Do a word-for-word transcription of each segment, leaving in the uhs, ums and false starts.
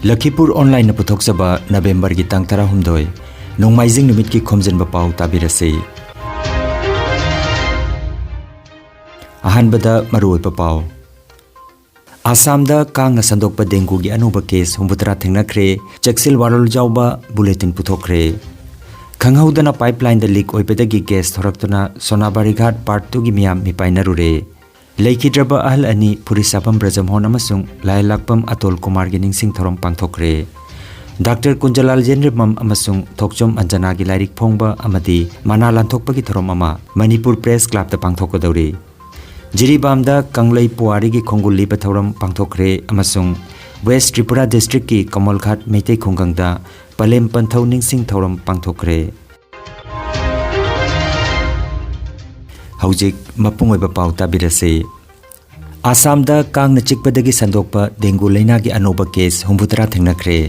ꯂꯈꯤꯄꯨꯔ ꯑꯣꯟꯂꯥꯏꯟꯅ ꯄꯨꯊꯣꯛꯆꯕ ꯅꯕꯦꯝꯕꯔꯒꯤ ꯇꯥꯡ ꯇꯔꯥꯍꯨꯝꯗꯣꯏ, ꯅꯣꯡꯃꯥꯏꯖꯤꯡ ꯅꯨꯃꯤꯠꯀꯤ ꯈꯣꯝꯖꯤꯟꯕ ꯄꯥꯎ ꯇꯥꯕꯤꯔꯁꯤ꯫ ꯑꯍꯥꯟꯕꯗ ꯃꯔꯨꯑꯣꯏꯕ ꯄꯥꯎ꯫ ꯑꯁꯥꯝꯗ ꯀꯥꯡꯅ ꯁꯟꯗꯣꯛꯄ ꯗꯦꯡꯒꯨꯒꯤ ꯑꯅꯧꯕ ꯀꯦꯁ ꯍꯨꯝꯐꯨꯇꯔꯥ ꯊꯦꯡꯅꯈ꯭ꯔꯦ꯫ ꯆꯦꯛꯁꯤꯜ ꯋꯥꯔꯣꯜ ꯌꯥꯎꯕ ꯕꯨꯂꯦꯇꯤꯟ ꯄꯨꯊꯣꯛꯈ꯭ꯔꯦ꯫ ꯈꯪꯍꯧꯗꯅ ꯄꯥꯏꯞꯂꯥꯏꯟꯗ ꯂꯤꯛ ꯑꯣꯏꯕꯗꯒꯤ ꯒꯦꯁ ꯊꯣꯔꯛꯇꯨꯅ ꯁꯣꯅꯥꯕꯥꯔꯤꯘꯥꯠ ꯄꯥꯔꯠ ꯇꯨꯒꯤ ꯃꯤꯌꯥꯝ ꯃꯤꯄꯥꯏꯅꯔꯨꯔꯦ꯫ ꯂꯩꯈꯤꯗ꯭ꯔꯕ ꯑꯍꯜ ꯑꯅꯤ ꯐꯨꯔꯤꯁꯥꯕꯝ ꯕ꯭ꯔꯖꯃꯣꯍꯟ ꯑꯃꯁꯨꯡ ꯂꯥꯏꯂꯥꯛꯄꯝ ꯑꯇꯣꯜ ꯀꯨꯃꯥꯔꯒꯤ ꯅꯤꯡꯁꯤꯡ ꯊꯧꯔꯝ ꯄꯥꯡꯊꯣꯛꯈ꯭ꯔꯦ꯫ ꯗꯥꯛꯇꯔ ꯀꯨꯟꯖꯂꯥꯜ ꯖꯦꯟꯔꯤꯃꯝ ꯑꯃꯁꯨꯡ ꯊꯣꯛꯆꯣꯝ ꯑꯟꯖꯅꯥꯒꯤ ꯂꯥꯏꯔꯤꯛ ꯐꯣꯡꯕ ꯑꯃꯗꯤ ꯃꯅꯥ ꯂꯥꯟꯊꯣꯛꯄꯒꯤ ꯊꯧꯔꯝ ꯑꯃ ꯃꯅꯤꯄꯨꯔ ꯄ꯭ꯔꯦꯁ ꯀ꯭ꯂꯕꯇ ꯄꯥꯡꯊꯣꯛꯀꯗꯧꯔꯤ꯫ ꯖꯤꯔꯤꯕꯥꯝꯗ ꯀꯪꯂꯩ ꯄꯨꯋꯥꯔꯤꯒꯤ ꯈꯣꯡꯒꯨꯜ ꯂꯤꯕ ꯊꯧꯔꯝ ꯄꯥꯡꯊꯣꯛꯈ꯭ꯔꯦ ꯑꯃꯁꯨꯡ ꯋꯦꯁ ꯇ꯭ꯔꯤꯄꯨꯔꯥ ꯗꯤꯁꯇ꯭ꯔꯤꯛꯀꯤ ꯀꯃꯜꯘꯥꯠ ꯃꯩꯇꯩ ꯈꯨꯡꯒꯪꯗ ꯄꯂꯦꯝ ꯄꯟꯊꯧ ꯅꯤꯡꯁꯤꯡ ꯊꯧꯔꯝ ꯄꯥꯡꯊꯣꯛꯈ꯭ꯔꯦ꯫ ꯍꯧꯖꯤꯛ ꯃꯄꯨꯡ ꯑꯣꯏꯕ ꯄꯥꯎ ꯇꯥꯕꯤꯔꯁꯤ꯫ ꯑꯁꯥꯝꯗ ꯀꯥꯡꯅ ꯆꯤꯛꯄꯗꯒꯤ ꯁꯟꯗꯣꯛꯄ ꯗꯦꯡꯒꯨ ꯂꯩꯅꯥꯒꯤ ꯑꯅꯧꯕ ꯀꯦꯁ ꯍꯨꯝꯐꯨꯇꯔꯥ ꯊꯦꯡꯅꯈ꯭ꯔꯦ꯫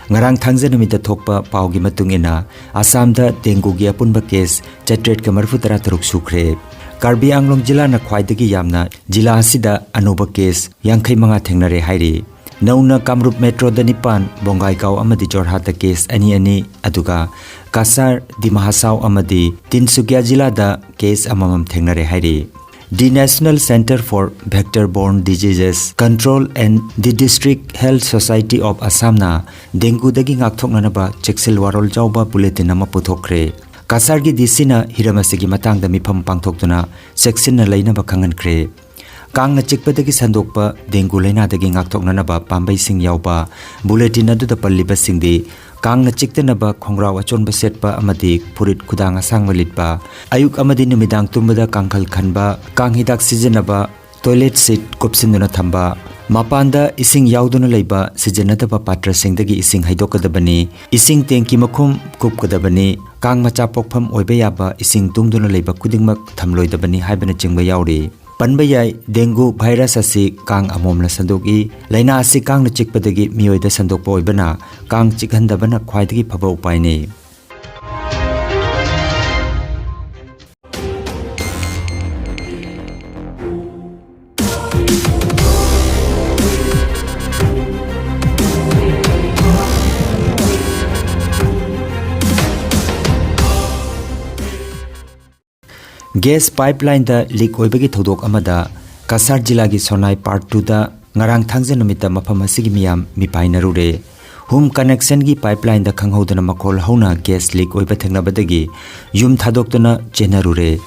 ꯉꯔꯥꯡ ꯊꯥꯡꯖ ꯅꯨꯃꯤꯠꯇ ꯊꯣꯛꯄ ꯄꯥꯎꯒꯤ ꯃꯇꯨꯡ ꯏꯟꯅ, ꯑꯁꯥꯝꯗ ꯗꯦꯡꯒꯨꯒꯤ ꯑꯄꯨꯟꯕ ꯀꯦꯁ ꯆꯥꯇ꯭ꯔꯦꯠꯀ ꯃꯔꯤꯐꯨꯇꯔꯥ ꯇꯔꯨꯛ ꯁꯨꯈ꯭ꯔꯦ꯫ ꯀꯥꯔꯕꯤ ꯑꯪꯂꯣꯡ ꯖꯤꯂꯥꯅ ꯈ꯭ꯋꯥꯏꯗꯒꯤ ꯌꯥꯝꯅ ꯖꯤꯂꯥ ꯑꯁꯤꯗ ꯑꯅꯧꯕ ꯀꯦꯁ ꯌꯥꯡꯈꯩ ꯃꯉꯥ ꯊꯦꯡꯅꯔꯦ ꯍꯥꯏꯔꯤ꯫ ꯅꯧꯅ ꯀꯥꯃꯔꯨꯞ ꯃꯦꯇ꯭ꯔꯣꯗ ꯅꯤꯄꯥꯟ, ꯕꯣꯡꯒꯥꯏꯒꯥꯎ ꯑꯃꯗꯤ ꯖꯣꯔꯍꯥꯠꯇ ꯀꯦꯁ ꯑꯅꯤ ꯑꯅꯤ, ꯑꯗꯨꯒ ꯀꯁꯥꯔ, ꯗꯤꯃꯥ ꯍꯁꯥꯎ ꯑꯃꯗꯤ ꯇꯤꯟꯁꯨꯀꯤꯌꯥ ꯖꯤꯂꯥꯗ ꯀꯦꯁ ꯑꯃꯃꯝ ꯊꯦꯡꯅꯔꯦ ꯍꯥꯏꯔꯤ꯫ The National Centre for Vector Borne Diseases Control and the District Health Society of Assamꯅ ꯗꯦꯡꯒꯨꯗꯒꯤ ꯉꯥꯛꯊꯣꯛꯅꯅꯕ ꯆꯦꯛꯁꯤꯜ ꯋꯥꯔꯣꯜ ꯌꯥꯎꯕ ꯕꯨꯂꯦꯇꯤꯟ ꯑꯃ ꯄꯨꯊꯣꯛꯈ꯭ꯔꯦ꯫ ꯀꯁꯥꯔꯒꯤ ꯗꯤ ꯁꯤꯅ ꯍꯤꯔꯝ ꯑꯁꯤꯒꯤ ꯃꯇꯥꯡꯗ ꯃꯤꯐꯝ ꯄꯥꯡꯊꯣꯛꯇꯨꯅ ꯆꯦꯛꯁꯤꯟꯅ ꯂꯩꯅꯕ ꯈꯪꯍꯟꯈ꯭ꯔꯦ꯫ ꯀꯥꯡꯅ ꯆꯤꯛꯄꯗꯒꯤ ꯁꯟꯗꯣꯛꯄ ꯗꯦꯡꯒꯨ ꯂꯩꯅꯥꯗꯒꯤ ꯉꯥꯛꯊꯣꯛꯅꯅꯕ ꯄꯥꯝꯕꯩꯁꯤꯡ ꯌꯥꯎꯕ ꯕꯨꯂꯦꯇꯤꯟ ꯑꯗꯨꯗ ꯄꯜꯂꯤꯕꯁꯤꯡꯗꯤ ꯀꯥꯡꯅ ꯆꯤꯛꯇꯅꯕ ꯈꯣꯡꯒ꯭ꯔꯥꯎ ꯑꯆꯣꯟꯕ ꯁꯦꯠꯄ ꯑꯃꯗꯤ ꯐꯨꯔꯤꯠ ꯈꯨꯗꯥꯡ ꯑꯁꯥꯡꯕ ꯂꯤꯠꯄ, ꯑꯌꯨꯛ ꯑꯃꯗꯤ ꯅꯨꯃꯤꯗꯥꯡ ꯇꯨꯝꯕꯗ ꯀꯥꯡꯈꯜ ꯈꯟꯕ, ꯀꯥꯡ ꯍꯤꯗꯥꯛ ꯁꯤꯖꯤꯟꯅꯕ, ꯇꯣꯏꯂꯦꯠ ꯁꯤꯠ ꯀꯨꯞꯁꯤꯟꯗꯨꯅ ꯊꯝꯕ, ꯃꯄꯥꯟꯗ ꯏꯁꯤꯡ ꯌꯥꯎꯗꯨꯅ ꯂꯩꯕ ꯁꯤꯖꯤꯟꯅꯗꯕ ꯄꯥꯇ꯭ꯔꯁꯤꯡꯗꯒꯤ ꯏꯁꯤꯡ ꯍꯩꯗꯣꯛꯀꯗꯕꯅꯤ, ꯏꯁꯤꯡ ꯇꯦꯡꯀꯤ ꯃꯈꯨꯝ ꯀꯨꯞꯀꯗꯕꯅꯤ, ꯀꯥꯡ ꯃꯆꯥ ꯄꯣꯛꯐꯝ ꯑꯣꯏꯕ ꯌꯥꯕ ꯏꯁꯤꯡ ꯇꯨꯡꯗꯨꯅ ꯂꯩꯕ ꯈꯨꯗꯤꯡꯃꯛ ꯊꯝꯂꯣꯏꯗꯕꯅꯤ ꯍꯥꯏꯕꯅꯆꯤꯡꯕ ꯌꯥꯎꯔꯤ꯫ ꯄꯟꯕ ꯌꯥꯏ, ꯗꯦꯡꯒꯨ ꯚꯥꯏꯔꯁ ꯑꯁꯤ ꯀꯥꯡ ꯑꯃꯣꯝꯅ ꯁꯟꯗꯣꯛꯏ꯫ ꯂꯥꯏꯅꯥ ꯑꯁꯤ ꯀꯥꯡꯅ ꯆꯤꯛꯄꯗꯒꯤ ꯃꯤꯑꯣꯏꯗ ꯁꯟꯗꯣꯛꯄ ꯑꯣꯏꯕꯅ ꯀꯥꯡ ꯆꯤꯛꯍꯟꯗꯕꯅ ꯈ꯭ꯋꯥꯏꯗꯒꯤ ꯐꯕ ꯎꯄꯥꯏꯅꯤ꯫ ꯒ꯭ꯌꯥꯁ ꯄꯥꯏꯞꯂꯥꯏꯟꯗ ꯂꯤꯛ ꯑꯣꯏꯕꯒꯤ ꯊꯧꯗꯣꯛ ꯑꯃꯗ ꯀꯁꯥꯔ ꯖꯤꯂꯥꯒꯤ ꯁꯣꯅꯥꯏ ꯄꯥꯔꯠ ꯇꯨꯗ ꯉꯔꯥꯡ ꯊꯥꯡꯖ ꯅꯨꯃꯤꯠꯇ ꯃꯐꯝ ꯑꯁꯤꯒꯤ ꯃꯤꯌꯥꯝ ꯃꯤꯄꯥꯏꯅꯔꯨꯔꯦ꯫ ꯍꯣꯝ ꯀꯅꯦꯛꯁꯟꯒꯤ ꯄꯥꯏꯞꯂꯥꯏꯟꯗ ꯈꯪꯍꯧꯗꯅ ꯃꯈꯣꯜ ꯍꯧꯅ ꯒ꯭ꯌꯥꯁ ꯂꯤꯛ ꯑꯣꯏꯕ ꯊꯦꯡꯅꯕꯗꯒꯤ ꯌꯨꯝ ꯊꯥꯗꯣꯛꯇꯨꯅ ꯆꯦꯟꯅꯔꯨꯔꯦ꯫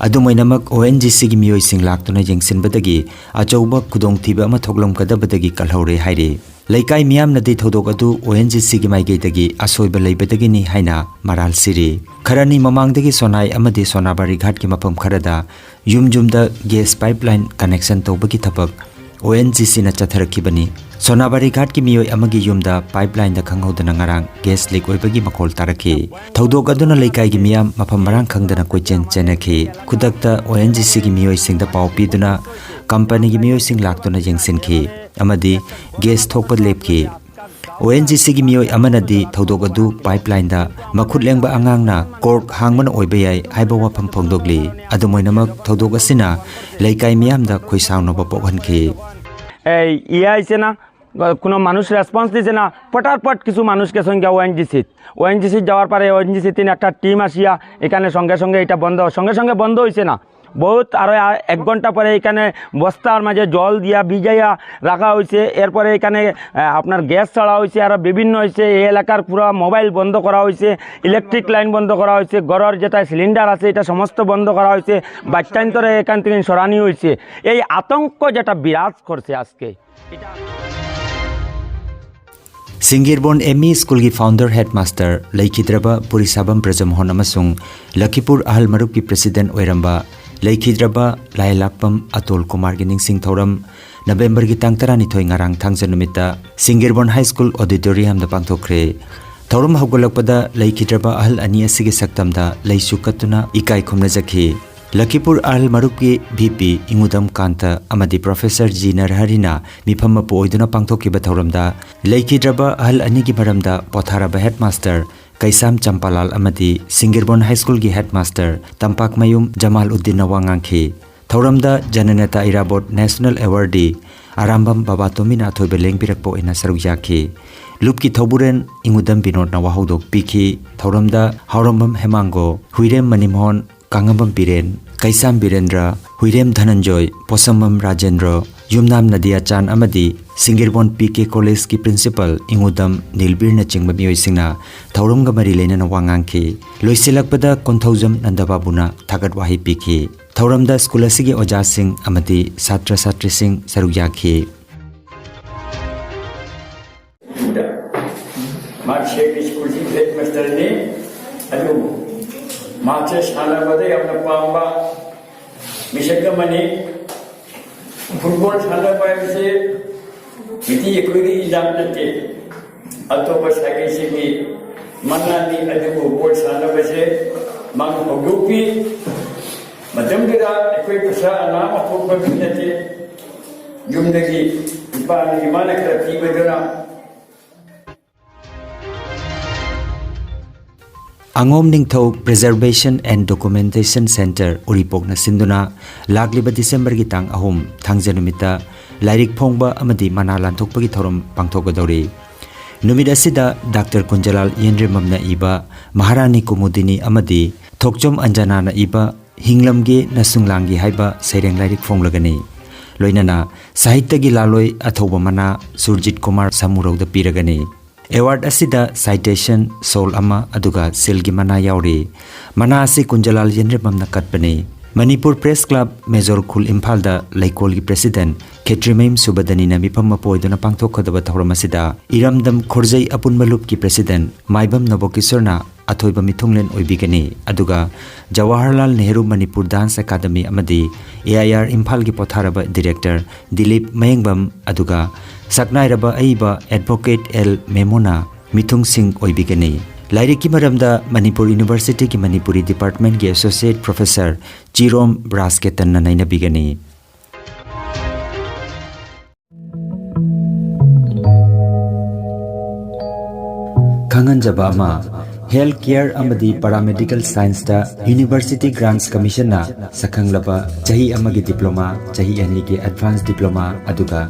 ꯑꯗꯨꯝ ꯑꯣꯏꯅꯃꯛ, ꯑꯣ ꯑꯦꯟ ꯖꯤ ꯁꯤꯒꯤ ꯃꯤꯑꯣꯏꯁꯤꯡ ꯂꯥꯛꯇꯨꯅ ꯌꯦꯡꯁꯤꯟꯕꯗꯒꯤ ꯑꯆꯧꯕ ꯈꯨꯗꯣꯡꯊꯤꯕ ꯑꯃ ꯊꯣꯛꯂꯝꯒꯗꯕꯗꯒꯤ ꯀꯜꯍꯧꯔꯦ ꯍꯥꯏꯔꯤ꯫ ꯂꯩꯀꯥꯏ ꯃꯤꯌꯥꯝꯅꯗꯤ ꯊꯧꯗꯣꯛ ꯑꯗꯨ ꯑꯣ ꯑꯦꯟ ꯖꯤ ꯁꯤꯒꯤ ꯃꯥꯏꯀꯩꯗꯒꯤ ꯑꯁꯣꯏꯕ ꯂꯩꯕꯗꯒꯤꯅꯤ ꯍꯥꯏꯅ ꯃꯔꯥꯜ ꯁꯤꯔꯤ꯫ ꯈꯔꯅꯤ ꯃꯃꯥꯡꯗꯒꯤ ꯁꯣꯅꯥꯏ ꯑꯃꯗꯤ ꯁꯣꯅꯥꯕꯥꯔꯤ ꯘꯥꯠꯀꯤ ꯃꯐꯝ ꯈꯔꯗ ꯌꯨꯝ ꯌꯨꯝꯗ ꯒ꯭ꯌꯥꯁ ꯄꯥꯏꯞꯂꯥꯏꯟ ꯀꯅꯦꯛꯁꯟ ꯇꯧꯕꯒꯤ ꯊꯕꯛ ꯑꯣ ꯑꯦꯟ ꯖꯤ ꯁꯤꯅ ꯆꯠꯊꯔꯛꯈꯤꯕꯅꯤ꯫ ꯁꯣꯅꯥꯕꯥꯔꯤ ꯘꯥꯠꯀꯤ ꯃꯤꯑꯣꯏ ꯑꯃꯒꯤ ꯌꯨꯝꯗ ꯄꯥꯏꯞꯂꯥꯏꯟꯗ ꯈꯪꯍꯧꯗꯅ ꯉꯔꯥꯡ ꯒ꯭ꯌꯥꯁ ꯂꯤꯛ ꯑꯣꯏꯕꯒꯤ ꯃꯈꯣꯜ ꯇꯥꯔꯛꯈꯤ꯫ ꯊꯧꯗꯣꯛ ꯑꯗꯨꯅ ꯂꯩꯀꯥꯏꯒꯤ ꯃꯤꯌꯥꯝ ꯃꯐꯝ ꯃꯔꯥꯡ ꯈꯪꯗꯅ ꯀꯣꯏꯆꯦꯟ ꯆꯦꯟꯅꯈꯤ꯫ ꯈꯨꯗꯛꯇ ꯑꯣ ꯑꯦꯟ ꯖꯤ ꯁꯤꯒꯤ ꯃꯤꯑꯣꯏꯁꯤꯡꯗ ꯄꯥꯎ ꯄꯤꯗꯨꯅ ꯀꯝꯄꯅꯤꯒꯤ ꯃꯤꯑꯣꯏꯁꯤꯡ ꯂꯥꯛꯇꯨꯅ ꯌꯦꯡꯁꯤꯟꯈꯤ ꯑꯃꯗꯤ ꯒ꯭ꯌꯥꯁ ꯊꯣꯛꯄ ꯂꯦꯞꯈꯤ꯫ ꯑꯣ ꯑꯦꯟ ꯖꯤ ꯁꯤꯒꯤ ꯃꯤꯑꯣꯏ ꯑꯃꯅꯗꯤ ꯊꯧꯗꯣꯛ ꯑꯗꯨ ꯄꯥꯏꯞꯂꯥꯏꯟꯗ ꯃꯈꯨꯠ ꯂꯦꯡꯕ ꯑꯉꯥꯡꯅ ꯀꯣꯔꯛ ꯍꯥꯡꯕꯅ ꯑꯣꯏꯕ ꯌꯥꯏ ꯍꯥꯏꯕ ꯋꯥꯐꯝ ꯐꯣꯡꯗꯣꯛꯂꯤ꯫ ꯑꯗꯨꯝ ꯑꯣꯏꯅꯃꯛ, ꯊꯧꯗꯣꯛ ꯑꯁꯤꯅ ꯂꯩꯀꯥꯏ ꯃꯤꯌꯥꯝꯗ ꯈꯣꯏꯁꯥꯎꯅꯕ ꯄꯣꯛꯍꯟꯈꯤ꯫ এই ইয়ে আইছে না, কোনো মানুষ রেসপন্স দিছে না। পটারপট কিছু মানুষ গেছেন গিয়া ওএনজিসিত। ওএনজিসিত যাওয়ার পরে ওএনজিসি তিন একটা টিম আসিয়া এখানে সঙ্গে সঙ্গে এটা বন্ধ, সঙ্গে সঙ্গে বন্ধ হয়েছে না। বহুত আরো আ- এক ঘন্টা পরে এখানে বস্তার মাঝে জল দিয়া ভিজাইয়া রাখা হয়েছে। এরপরে এখানে আহ, আপনার গ্যাস ছাড়া হয়েছে, আরো বিভিন্ন হয়েছে। এই এলাকার পুরো মোবাইল বন্ধ করা হয়েছে, ইলেকট্রিক লাইন বন্ধ করা হয়েছে, ঘরের যেটা সিলিন্ডার আছে এটা সমস্ত বন্ধ করা হয়েছে। বাচ্চান্তরে এখান থেকে সরানি হয়েছে। এই আতঙ্ক যেটা বিরাজ করছে আজকে। ꯁꯤꯡꯒꯤꯔꯕꯣꯟ ꯑꯦꯝ ꯏ ꯁ꯭ꯀꯨꯜꯒꯤ ꯐꯥꯎꯟꯗꯔ ꯍꯦꯗꯃꯥꯁꯇꯔ ꯂꯩꯈꯤꯗ꯭ꯔꯕ ꯄꯨꯔꯤꯁꯥꯕꯝ ꯕ꯭ꯔꯖꯃꯣꯍꯟ ꯑꯃꯁꯨꯡ ꯂꯈꯤꯄꯨꯔ ꯑꯍꯜ ꯃꯔꯨꯞꯀꯤ ꯄ꯭ꯔꯦꯁꯤꯗꯦꯟꯠ ꯑꯣꯏꯔꯝꯕ ꯂꯩꯈꯤꯗ꯭ꯔꯕ ꯂꯥꯏꯂꯥꯛꯄꯝ ꯑꯇꯣꯜ ꯀꯨꯃꯥꯔꯒꯤ ꯅꯤꯡꯁꯤꯡ ꯊꯧꯔꯝ ꯅꯕꯦꯝꯕꯔꯒꯤ ꯇꯥꯡ ꯇꯔꯥꯅꯤꯊꯣꯏ, ꯉꯔꯥꯡ ꯊꯥꯡꯖ ꯅꯨꯃꯤꯠꯇ ꯁꯤꯡꯒꯤꯔꯕꯣꯟ ꯍꯥꯏ ꯁ꯭ꯀꯨꯜ ꯑꯣꯗꯤꯇꯣꯔꯤꯌꯝꯗ ꯄꯥꯡꯊꯣꯛꯈ꯭ꯔꯦ꯫ ꯊꯧꯔꯝ ꯍꯧꯒꯠꯂꯛꯄꯗ ꯂꯩꯈꯤꯗ꯭ꯔꯕ ꯑꯍꯜ ꯑꯅꯤ ꯑꯁꯤꯒꯤ ꯁꯛꯇꯝꯗ ꯂꯩꯁꯨ ꯀꯠꯇꯨꯅ ꯏꯀꯥꯏ ꯈꯨꯝꯅꯖꯈꯤ꯫ ꯂꯈꯤꯄꯨꯔ ꯑꯍꯜ ꯃꯔꯨꯞꯀꯤ ꯚꯤ ꯄꯤ ꯏꯉꯨꯗꯝ ꯀꯥꯟꯇ ꯑꯃꯗꯤ ꯄ꯭ꯔꯣꯐꯦꯁꯔ ꯖꯤ ꯅꯔꯍꯔꯤꯅ ꯃꯤꯐꯝ ꯃꯄꯨ ꯑꯣꯏꯗꯨꯅ ꯄꯥꯡꯊꯣꯛꯈꯤꯕ ꯊꯧꯔꯝꯗ ꯂꯩꯈꯤꯗ꯭ꯔꯕ ꯑꯍꯜ ꯑꯅꯤꯒꯤ ꯃꯔꯝꯗ ꯄꯣꯊꯥꯔꯕ ꯍꯦꯗꯃꯥꯁꯇꯔ ꯀꯩꯁꯥꯝ ꯆꯝꯄꯥꯂꯥꯜ ꯑꯃꯗꯤ ꯁꯤꯡꯒꯤꯔꯕꯣꯟ ꯍꯥꯏ ꯁ꯭ꯀꯨꯜꯒꯤ ꯍꯦꯗꯃꯥꯁꯇꯔ ꯇꯝꯄꯥꯛꯃꯌꯨꯝ ꯖꯃꯥꯜ ꯎꯗꯤꯟꯅ ꯋꯥ ꯉꯥꯡꯈꯤ꯫ ꯊꯧꯔꯝꯗ ꯖꯅꯅꯦꯇꯥ ꯏꯔꯥꯕꯣꯠ ꯅꯦꯁꯅꯦꯜ ꯑꯦꯋꯥꯔꯗꯤ ꯑꯔꯥꯝꯕꯝ ꯕꯕꯥꯇꯣꯃꯤꯅ ꯑꯊꯣꯏꯕ ꯂꯦꯡꯕꯤꯔꯛꯄ ꯑꯣꯏꯅ ꯁꯔꯨꯛ ꯌꯥꯈꯤ꯫ ꯂꯨꯞꯀꯤ ꯊꯧꯕꯨꯔꯦꯟ ꯏꯉꯨꯗꯝ ꯕꯤꯅꯣꯗꯅ ꯋꯥꯍꯧꯗꯣꯛ ꯄꯤꯈꯤ꯫ ꯊꯧꯔꯝꯗ ꯍꯥꯎꯔꯝꯕꯝ ꯍꯦꯃꯥꯡꯒꯣ, ꯍꯨꯏꯔꯦꯝ ꯃꯅꯤꯃꯣꯍꯟ, ꯀꯥꯡꯉꯝꯕꯝ ꯕꯤꯔꯦꯟ, ꯀꯩꯁꯥꯝ ꯕꯤꯔꯦꯟꯗ꯭ꯔ, ꯍꯨꯏꯔꯦꯝ ꯙꯅꯟꯖꯣꯏ, ꯄꯣꯁꯝꯕꯝ ꯔꯥꯖꯦꯟꯗ꯭ꯔ, ꯌꯨꯝꯅꯥꯝ ꯅꯗꯤꯌꯥꯆꯥꯟ ꯑꯃꯗꯤ ꯁꯤꯡꯒꯤꯔꯕꯣꯟ ꯄꯤ ꯀꯦ ꯀꯣꯂꯦꯖꯀꯤ ꯄ꯭ꯔꯤꯟꯁꯤꯄꯥꯜ ꯏꯉꯨꯗꯝ ꯅꯤꯜꯕꯤꯔꯅꯆꯤꯡꯕ ꯃꯤꯑꯣꯏꯁꯤꯡꯅ ꯊꯧꯔꯝꯒ ꯃꯔꯤ ꯂꯩꯅꯅ ꯋꯥ ꯉꯥꯡꯈꯤ꯫ ꯂꯣꯏꯁꯤꯜꯂꯛꯄꯗ ꯀꯣꯟꯊꯧꯖꯝ ꯅꯟꯗꯕꯥꯕꯨꯅ ꯊꯥꯒꯠ ꯋꯥꯍꯩ ꯄꯤꯈꯤ꯫ ꯊꯧꯔꯝꯗ ꯁ꯭ꯀꯨꯜ ꯑꯁꯤꯒꯤ ꯑꯣꯖꯥꯁꯤꯡ ꯑꯃꯗꯤ ꯁꯥꯇ꯭ꯔ ꯁꯥꯇ꯭ꯔꯤꯁꯤꯡ ꯁꯔꯨꯛ ꯌꯥꯈꯤ꯫ ꯃꯍꯥꯛꯁꯦ ꯁ꯭ꯀꯨꯜꯒꯤ ꯍꯦꯗꯃꯥꯁꯇꯔꯅꯤ꯫ ꯑꯗꯨꯕꯨ ꯃꯍꯥꯛꯁꯦ ꯁꯥꯟꯅꯕꯗ ꯌꯥꯝꯅ ꯄꯥꯝꯕ ꯃꯤꯁꯛ ꯑꯃꯅꯤ꯫ ꯐꯨꯠꯕꯣꯜ ꯁꯥꯟꯅꯕ ꯍꯥꯏꯕꯁꯤ ꯃꯤꯇꯤ ꯑꯩꯈꯣꯏꯒꯤ ꯏꯖꯥꯠ ꯅꯠꯇꯦ꯫ ꯑꯇꯣꯞꯄ ꯁꯥꯒꯩꯁꯤꯡꯒꯤ ꯃꯉꯥꯅꯤ꯫ ꯑꯗꯨꯕꯨ ꯕꯣꯜ ꯁꯥꯟꯅꯕꯁꯦ ꯃꯥꯅ ꯍꯧꯗꯣꯛꯄꯤ꯫ ꯃꯇꯝꯗꯨꯗ ꯑꯩꯈꯣꯏ ꯄꯩꯁꯥ ꯑꯅꯥ ꯑꯃ ꯊꯣꯛꯄ ꯃꯤ ꯅꯠꯇꯦ꯫ ꯌꯨꯝꯗꯒꯤ ꯏꯄꯥꯅ ꯏꯃꯥꯅ ꯈꯔ ꯄꯤꯕꯗꯨꯅ꯫ ꯑꯉꯣꯝ ꯅꯤꯡꯊꯧ Preservation and Documentation Centre ꯎꯔꯤꯄꯣꯛꯅ ꯁꯤꯟꯗꯨꯅ ꯂꯥꯛꯂꯤꯕ ꯗꯤꯁꯦꯝꯕꯔꯒꯤ ꯇꯥꯡ ꯑꯍꯨꯝ ꯊꯥꯡꯖ ꯅꯨꯃꯤꯠꯇ ꯂꯥꯏꯔꯤꯛ ꯐꯣꯡꯕ ꯑꯃꯗꯤ ꯃꯅꯥ ꯂꯥꯟꯊꯣꯛꯄꯒꯤ ꯊꯧꯔꯝ ꯄꯥꯡꯊꯣꯛꯀꯗꯧꯔꯤ꯫ ꯅꯨꯃꯤꯠ ꯑꯁꯤꯗ ꯗꯥꯛꯇꯔ ꯀꯨꯟꯖꯂꯥꯜ ꯌꯦꯟꯗ꯭ꯔꯤꯃꯝꯅ ꯏꯕ ꯃꯍꯥꯔꯥꯅꯤ ꯀꯨꯃꯨꯗꯤꯅꯤ ꯑꯃꯗꯤ ꯊꯣꯛꯆꯣꯝ ꯑꯟꯖꯅꯥꯅ ꯏꯕ ꯍꯤꯡꯂꯝꯒꯦ ꯅꯁꯨꯡ ꯂꯥꯡꯒꯦ ꯍꯥꯏꯕ ꯁꯩꯔꯦꯡ ꯂꯥꯏꯔꯤꯛ ꯐꯣꯡꯂꯒꯅꯤ꯫ ꯂꯣꯏꯅꯅ ꯁꯥꯍꯤꯇ꯭ꯌꯒꯤ ꯂꯥꯂꯣꯏ ꯑꯊꯧꯕ ꯃꯅꯥ ꯁꯨꯔꯖꯤꯠ ꯀꯨꯃꯥꯔ ꯁꯥꯃꯨꯔꯧꯗ ꯄꯤꯔꯒꯅꯤ꯫ ꯑꯦꯋꯥꯔꯗ ꯑꯁꯤꯗ ꯁꯥꯏꯇꯦꯁꯟ, ꯁꯣꯜ ꯑꯃ, ꯑꯗꯨꯒ ꯁꯤꯜꯒꯤ ꯃꯅꯥ ꯌꯥꯎꯔꯤ꯫ ꯃꯅꯥ ꯑꯁꯤ ꯀꯨꯟꯖꯂꯥꯜ ꯌꯦꯟꯗ꯭ꯔꯤꯃꯝꯅ ꯀꯠꯄꯅꯤ꯫ ꯃꯅꯤꯄꯨꯔ ꯄ꯭ꯔꯦꯁ ꯀ꯭ꯂꯕ, ꯃꯦꯖꯣꯔ ꯈꯨꯜ, ꯏꯝꯐꯥꯜꯗ ꯂꯩꯀꯣꯜꯒꯤ ꯄ꯭ꯔꯦꯁꯤꯗꯦꯟꯠ ꯈꯦꯇ꯭ꯔꯤꯃꯌꯨꯝ ꯁꯨꯕꯗꯅꯤꯅ ꯃꯤꯐꯝ ꯑꯃ ꯄꯣꯏꯗꯨꯅ ꯄꯥꯡꯊꯣꯛꯀꯗꯕ ꯊꯧꯔꯝ ꯑꯁꯤꯗ ꯏꯔꯝꯗꯝ ꯈꯣꯔꯖꯩ ꯑꯄꯨꯟꯕ ꯂꯨꯞꯀꯤ ꯄ꯭ꯔꯦꯁꯤꯗꯦꯟꯠ ꯃꯥꯏꯕꯝ ꯅꯕꯣꯀꯤꯁꯣꯔꯅ ꯑꯊꯣꯏꯕ ꯃꯤꯊꯨꯡꯂꯦꯟ ꯑꯣꯏꯕꯤꯒꯅꯤ꯫ ꯑꯗꯨꯒ ꯖꯋꯥꯍꯔꯂꯥꯜ ꯅꯦꯍꯔꯨ ꯃꯅꯤꯄꯨꯔ ꯗꯥꯟꯁ ꯑꯦꯀꯥꯗꯃꯤ ꯑꯃꯗꯤ ꯑꯦ ꯑꯥꯏ ꯑꯥꯔ ꯏꯝꯐꯥꯜꯒꯤ ꯄꯣꯊꯥꯔꯕ ꯗꯤꯔꯦꯛꯇꯔ ꯗꯤꯂꯤꯞ ꯃꯌꯦꯡꯕꯝ ꯑꯗꯨꯒ ꯁꯛꯅꯥꯏꯔꯕ ꯑꯏꯕ ꯑꯦꯗꯚꯣꯀꯦꯠ ꯑꯦꯜ ꯃꯦꯃꯣꯅ ꯃꯤꯊꯨꯡꯁꯤꯡ ꯑꯣꯏꯕꯤꯒꯅꯤ꯫ ꯂꯥꯏꯔꯤꯛꯀꯤ ꯃꯔꯝꯗ ꯃꯅꯤꯄꯨꯔ ꯌꯨꯅꯤꯚꯔꯁꯤꯇꯤꯒꯤ ꯃꯅꯤꯄꯨꯔꯤ ꯗꯤꯄꯥꯔꯠꯃꯦꯟꯠꯀꯤ ꯑꯦꯁꯣꯁꯤꯌꯦꯠ ꯄ꯭ꯔꯣꯐꯦꯁꯔ ꯆꯤꯔꯣꯝ ꯔꯥꯖꯀꯦꯇꯟꯅ ꯅꯩꯅꯕꯤꯒꯅꯤ꯫ ꯈꯪꯍꯟꯖꯕ ꯑꯃ, ꯍꯦꯜꯊ ꯀꯦꯌꯔ ꯑꯃꯗꯤ ꯄꯥꯔꯥꯃꯦꯗꯤꯀꯦꯜ ꯁꯥꯏꯟꯁꯇ ꯌꯨꯅꯤꯚꯔꯁꯤꯇꯤ ꯒ꯭ꯔꯥꯟꯠꯁ ꯀꯃꯤꯁꯟꯅ ꯁꯛꯈꯪꯂꯕ ꯆꯍꯤ ꯑꯃꯒꯤ ꯗꯤꯄ꯭ꯂꯣꯃꯥ, ꯆꯍꯤ ꯑꯅꯤꯒꯤ ꯑꯦꯗꯚꯥꯟꯁ ꯗꯤꯄ꯭ꯂꯣꯃꯥ, ꯑꯗꯨꯒ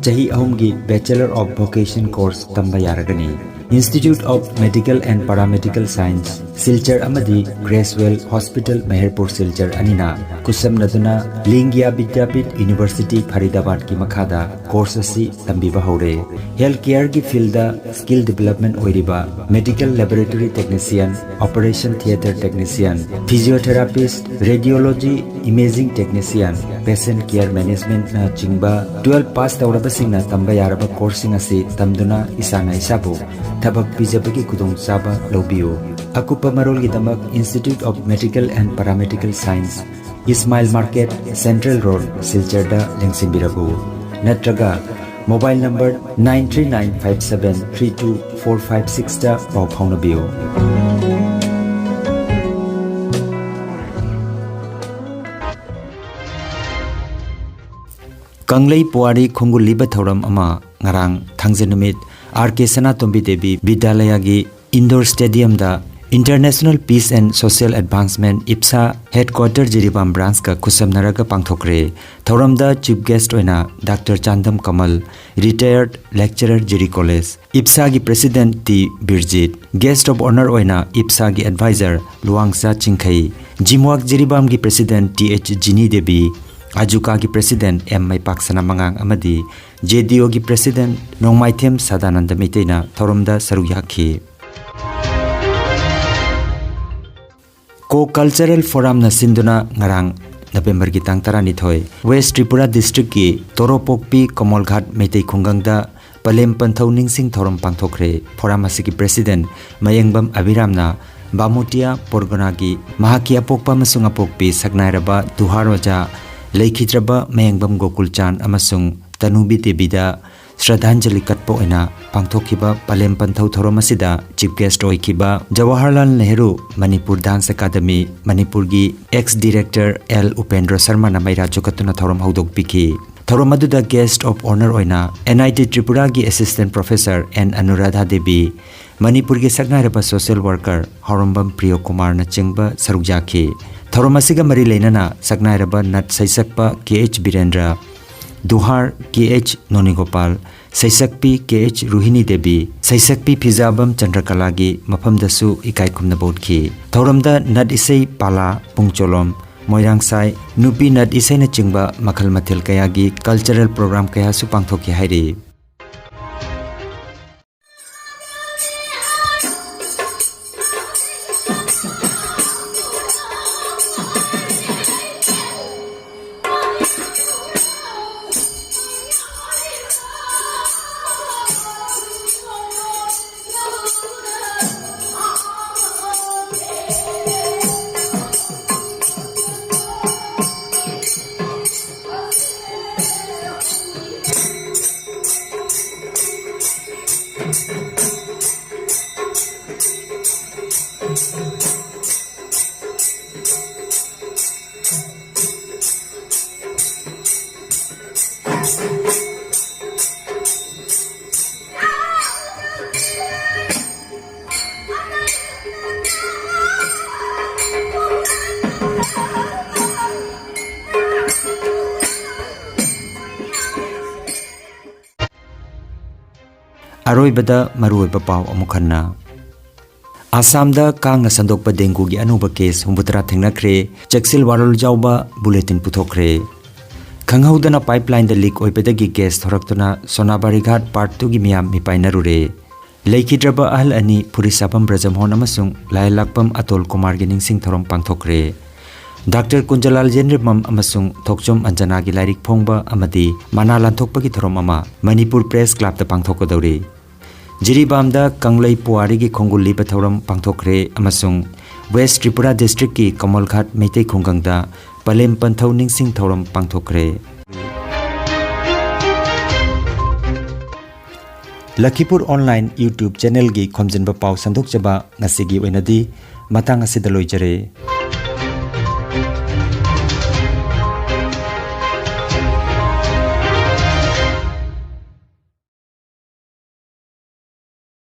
ꯆꯍꯤ ꯑꯍꯨꯝꯒꯤ Bachelor of Vocation course ꯇꯝꯕ ꯌꯥꯔꯒꯅꯤ꯫ Institute of Medical and Paramedical Science, Silchar ꯑꯃꯗꯤ ꯒ꯭ꯔꯦꯁꯋꯦꯜ ꯍꯣꯁꯄꯤꯇꯥꯜ ꯃꯦꯍꯔꯄꯨꯔ ꯁꯤꯜꯆꯔ ꯑꯅꯤꯅ ꯈꯨꯠꯁꯝꯅꯗꯨꯅ ꯂꯤꯡꯒꯤꯌꯥ ꯕꯤꯗ꯭ꯌꯥꯄꯤꯊ ꯌꯨꯅꯤꯚꯔꯁꯤꯇꯤ ꯐꯔꯤꯗꯥꯕꯥꯗꯀꯤ ꯃꯈꯥꯗ ꯀꯣꯔꯁ ꯑꯁꯤ ꯇꯝꯕꯤꯕ ꯍꯧꯔꯦ꯫ ꯍꯦꯜꯊ ꯀꯦꯌꯔꯒꯤ ꯐꯤꯜꯗ ꯁ꯭ꯀꯤꯜ ꯗꯤꯕꯦꯂꯞꯃꯦꯟ ꯑꯣꯏꯔꯤꯕ medical laboratory technician, operation theatre technician, physiotherapist, radiology imaging technician, patient care ꯃꯦꯅꯦꯖꯃꯦꯟꯠꯅꯆꯤꯡꯕ ꯇꯨꯋꯦꯜꯐ ꯄꯥꯁ ꯇꯧꯔꯕꯁꯤꯡꯅ ꯇꯝꯕ ꯌꯥꯔꯕ ꯀꯣꯔꯁꯁꯤꯡ ꯑꯁꯤ ꯇꯝꯗꯨꯅ ꯏꯁꯥꯅ ꯏꯁꯥꯕꯨ ꯊꯕꯛ ꯄꯤꯖꯕꯒꯤ ꯈꯨꯗꯣꯡꯆꯥꯕ ꯂꯧꯕꯤꯌꯨ꯫ ꯑꯀꯨꯞꯄ ꯃꯔꯣꯜꯒꯤꯗꯃꯛ Institute of Medical and Paramedical Science, Ismail market, central road, ꯁꯤꯜꯆꯔꯗ ꯂꯦꯡꯁꯤꯟꯕꯤꯔꯛꯎ꯫ ꯅꯠꯇ꯭ꯔꯒ mobile number nine three nine five seven three two four five ꯁꯤꯛꯁꯇ ꯄꯥꯎ ꯐꯥꯎꯅꯕꯤꯌꯨ꯫ ꯀꯪꯂꯩ ꯄꯨꯋꯥꯔꯤ ꯈꯣꯡꯒꯨꯜꯂꯤꯕ ꯊꯧꯔꯝ ꯑꯃ ꯉꯔꯥꯡ ꯊꯥꯡꯖ ꯅꯨꯃꯤꯠ ꯑꯥꯔ ꯀꯦ ꯁꯅꯥꯇꯣꯝꯕꯤ ꯗꯦꯕꯤ ꯕꯤꯗ꯭ꯌꯥꯂꯌꯥꯒꯤ ꯏꯟꯗꯣꯔ ꯁ꯭ꯇꯦꯗꯤꯌꯝꯗ International Peace and Social Advancement, IPSA, headquarter Jiribam ꯕ꯭ꯔꯥꯟꯁꯀ ꯈꯨꯠꯁꯝꯅꯔꯒ ꯄꯥꯡꯊꯣꯛꯈ꯭ꯔꯦ꯫ ꯊꯧꯔꯝꯗ ꯆꯤꯐ ꯒꯦꯁ꯭ꯠ ꯑꯣꯏꯅ doctor Chandam Kamal, retired lecturer, Jiri college, ꯏꯞꯁꯥꯒꯤ president T Birjit, guest of honour ꯑꯣꯏꯅ ꯏꯞꯁꯥꯒꯤ ꯑꯦꯗꯚꯥꯏꯖꯔ ꯂꯨꯋꯥꯡꯆꯥ ꯆꯤꯡꯈꯩ, ꯖꯤꯝꯋꯥꯛ ꯖꯤꯔꯤꯕꯥꯝꯒꯤ president T H Jini Devi, ꯑꯖꯨꯀꯥꯒꯤ ꯄ꯭ꯔꯦꯁꯤꯗꯦꯟꯠ ꯑꯦꯝ ꯃꯩꯄꯥꯛꯁꯅꯥ ꯃꯉꯥꯡ ꯑꯃꯗꯤ ꯖꯦ ꯗꯤ ꯑꯣꯒꯤ ꯄ꯭ꯔꯦꯁꯤꯗꯦꯟꯠ ꯅꯣꯡꯃꯥꯏꯊꯦꯝ ꯁꯗꯥꯅꯟꯗ ꯃꯩꯇꯩꯅ ꯊꯧꯔꯝꯗ ꯁꯔꯨꯛ ꯌꯥꯈꯤ꯫ ꯀꯣ ꯀꯜꯆꯔꯦꯜ ꯐꯣꯔꯝꯅ ꯁꯤꯟꯗꯨꯅ ꯉꯔꯥꯡ ꯅꯕꯦꯝꯕꯔꯒꯤ ꯇꯥꯡ ꯇꯔꯥꯅꯤꯊꯣꯏ ꯋꯦꯁ꯭ꯠ ꯇ꯭ꯔꯤꯄꯨꯔꯥ ꯗꯤꯁꯇ꯭ꯔꯤꯛꯀꯤ ꯇꯣꯔꯣꯄꯣꯛꯄꯤ ꯀꯃꯜꯒꯥꯠ ꯃꯩꯇꯩ ꯈꯨꯡꯒꯪꯗ ꯄꯂꯦꯝ ꯄꯟꯊꯧ ꯅꯤꯡꯁꯤꯡ ꯊꯧꯔꯝ ꯄꯥꯡꯊꯣꯛꯈ꯭ꯔꯦ꯫ ꯐꯣꯔꯝ ꯑꯁꯤꯒꯤ ꯄ꯭ꯔꯦꯁꯤꯗꯦꯟꯠ ꯃꯌꯦꯡꯕꯝ ꯑꯕꯤꯔꯥꯝꯅ ꯕꯥꯃꯨꯇꯤꯌꯥ ꯄꯣꯔꯒꯣꯅꯥꯒꯤ ꯃꯍꯥꯛꯀꯤ ꯑꯄꯣꯛꯄ ꯑꯃꯁꯨꯡ ꯑꯄꯣꯛꯄꯤ ꯁꯛꯅꯥꯏꯔꯕ ꯗꯨꯍꯥꯔ ꯑꯣꯖꯥ ꯂꯩꯈꯤꯗ꯭ꯔꯕ ꯃꯌꯦꯡꯕꯝ ꯒꯣꯀꯨꯜꯆꯥꯟ ꯑꯃꯁꯨꯡ ꯇꯅꯨꯕꯤ ꯗꯦꯕꯤꯗ ꯁ꯭ꯔꯗꯥꯟꯖꯂꯤ ꯀꯠꯄ ꯑꯣꯏꯅ ꯄꯥꯡꯊꯣꯛꯈꯤꯕ ꯄꯂꯦꯝ ꯄꯟꯊꯧ ꯊꯧꯔꯝ ꯑꯁꯤꯗ ꯆꯤꯐ ꯒꯦꯁ꯭ꯠ ꯑꯣꯏꯈꯤꯕ ꯖꯋꯥꯍꯔꯂꯥꯜ ꯅꯦꯍꯔꯨ ꯃꯅꯤꯄꯨꯔ ꯗꯥꯟꯁ ꯑꯦꯀꯥꯗꯃꯤ ꯃꯅꯤꯄꯨꯔꯒꯤ ꯑꯦꯛꯁ ꯗꯤꯔꯦꯛꯇꯔ ꯑꯦꯜ ꯎꯄꯦꯟꯗ꯭ꯔ ꯁꯔꯃꯅ ꯃꯩꯔꯥ ꯆꯨꯈꯠꯇꯨꯅ ꯊꯧꯔꯝ ꯍꯧꯗꯣꯛꯄꯤꯈꯤ꯫ ꯊꯧꯔꯝ ꯑꯗꯨꯗ ꯒꯦꯁ꯭ꯠ ꯑꯣꯐ ꯑꯣꯅꯔ ꯑꯣꯏꯅ ꯑꯦꯟ ꯑꯥꯏ ꯇꯤ ꯇ꯭ꯔꯤꯄꯨꯔꯥꯒꯤ assistant professor N Anuradha Devi, ꯃꯅꯤꯄꯨꯔꯒꯤ ꯁꯛꯅꯥꯏꯔꯕ ꯁꯣꯁꯤꯌꯦꯜ ꯋꯥꯔꯀꯔ ꯍꯥꯎꯔꯝꯕꯝ ꯄ꯭ꯔꯤꯌꯣ ꯀꯨꯃꯥꯔꯅꯆꯤꯡꯕ ꯁꯔꯨꯛ ꯌꯥꯈꯤ꯫ ꯊꯧꯔꯝ ꯑꯁꯤꯒ ꯃꯔꯤ ꯂꯩꯅꯅ ꯁꯛꯅꯥꯏꯔꯕ ꯅꯠ ꯁꯩꯁꯛꯄ ꯀꯦ ꯑꯩꯆ ꯕꯤꯔꯦꯟꯗ꯭ꯔ, ꯗꯨꯍꯥꯔ ꯀꯦ ꯑꯩꯆ ꯅꯣꯅꯤꯒꯣꯄꯥꯜ, ꯁꯩꯁꯛꯄꯤ ꯀꯦ ꯑꯩꯆ ꯔꯨꯍꯤꯅꯤ ꯗꯦꯕꯤ, ꯁꯩꯁꯛꯄꯤ ꯐꯤꯖꯥꯕꯝ ꯆꯟꯗ꯭ꯔꯀꯂꯥꯒꯤ ꯃꯐꯝꯗꯁꯨ ꯏꯀꯥꯏ ꯈꯨꯝꯅꯕ ꯎꯠꯈꯤ꯫ ꯊꯧꯔꯝꯗ ꯅꯥꯠ ꯏꯁꯩ ꯄꯥꯂꯥ, ꯄꯨꯡ ꯆꯣꯂꯣꯝ, ꯃꯣꯏꯔꯥꯡꯁꯥꯏ, ꯅꯨꯄꯤ ꯅꯥꯠ ꯏꯁꯩꯅꯆꯤꯡꯕ ꯃꯈꯜ ꯃꯊꯦꯜ ꯀꯌꯥꯒꯤ cultural program ꯀꯌꯥꯁꯨ ꯄꯥꯡꯊꯣꯛꯈꯤ ꯍꯥꯏꯔꯤ꯫ ꯑꯔꯣꯏꯕꯗ ꯃꯔꯨꯑꯣꯏꯕ ꯄꯥꯎ ꯑꯃꯨꯛ ꯍꯟꯅ꯫ ꯑꯁꯥꯝꯗ ꯀꯥꯡꯅ ꯁꯟꯗꯣꯛꯄ ꯗꯦꯡꯒꯨꯒꯤ ꯑꯅꯧꯕ case ꯍꯨꯝꯐꯨꯇꯔꯥ ꯊꯦꯡꯅꯈ꯭ꯔꯦ꯫ ꯆꯦꯛꯁꯤꯜ ꯋꯥꯔꯣꯜ ꯌꯥꯎꯕ bulletin ꯄꯨꯊꯣꯛꯈ꯭ꯔꯦ꯫ ꯈꯪꯍꯧꯗꯅ pipeline ꯗ leak ꯑꯣꯏꯕꯗꯒꯤ gas ꯊꯣꯔꯛꯇꯨꯅ ꯁꯣꯅꯥꯕꯥꯔꯤꯘꯥꯠ part two ꯒꯤ ꯃꯤꯌꯥꯝ ꯃꯤꯄꯥꯏꯅꯔꯨꯔꯦ꯫ ꯂꯩꯈꯤꯗ꯭ꯔꯕ ꯑꯍꯜ ꯑꯅꯤ ꯐꯨꯔꯤꯁꯥꯕꯝ ꯕ꯭ꯔꯖꯃꯣꯍꯟ ꯑꯃꯁꯨꯡ ꯂꯥꯏꯂꯥꯛꯄꯝ ꯑꯇꯣꯜ ꯀꯨꯃꯥꯔꯒꯤ ꯅꯤꯡꯁꯤꯡ ꯊꯧꯔꯝ ꯄꯥꯡꯊꯣꯛꯈ꯭ꯔꯦ꯫ ꯗꯥꯛꯇꯔ ꯀꯨꯟꯖꯂꯥꯜ ꯌꯦꯟꯔꯤꯃꯝ ꯑꯃꯁꯨꯡ ꯊꯣꯛꯆꯣꯝ ꯑꯟꯖꯅꯥꯒꯤ ꯂꯥꯏꯔꯤꯛ ꯐꯣꯡꯕ ꯑꯃꯗꯤ ꯃꯅꯥ ꯂꯥꯟꯊꯣꯛꯄꯒꯤ ꯊꯧꯔꯝ ꯑꯃ ꯃꯅꯤꯄꯨꯔ Press Club ꯇ ꯄꯥꯡꯊꯣꯛꯀꯗꯧꯔꯤ꯫ ꯖꯤꯔꯤꯕꯥꯝꯗ ꯀꯪꯂꯩ ꯄꯨꯋꯥꯔꯤꯒꯤ ꯈꯣꯡꯒꯨꯜ ꯂꯤꯕ ꯊꯧꯔꯝ ꯄꯥꯡꯊꯣꯛꯈ꯭ꯔꯦ ꯑꯃꯁꯨꯡ West Tripura district ꯀꯤ ꯀꯃꯜꯘꯥꯠ ꯃꯩꯇꯩ ꯈꯨꯡꯒꯪꯗ ꯄꯂꯦꯝ ꯄꯟꯊꯧ ꯅꯤꯡꯁꯤꯡ ꯊꯧꯔꯝ ꯄꯥꯡꯊꯣꯛꯈ꯭ꯔꯦ꯫ ꯂꯈꯤꯄꯨꯔ online YouTube channel ꯒꯤ ꯈꯣꯝꯖꯤꯟꯕ ꯄꯥꯎ ꯁꯟꯗꯣꯛꯆꯕ ꯉꯁꯤꯒꯤ ꯑꯣꯏꯅꯗꯤ ꯃꯇꯥꯡ ꯑꯁꯤꯗ ꯂꯣꯏꯖꯔꯦ꯫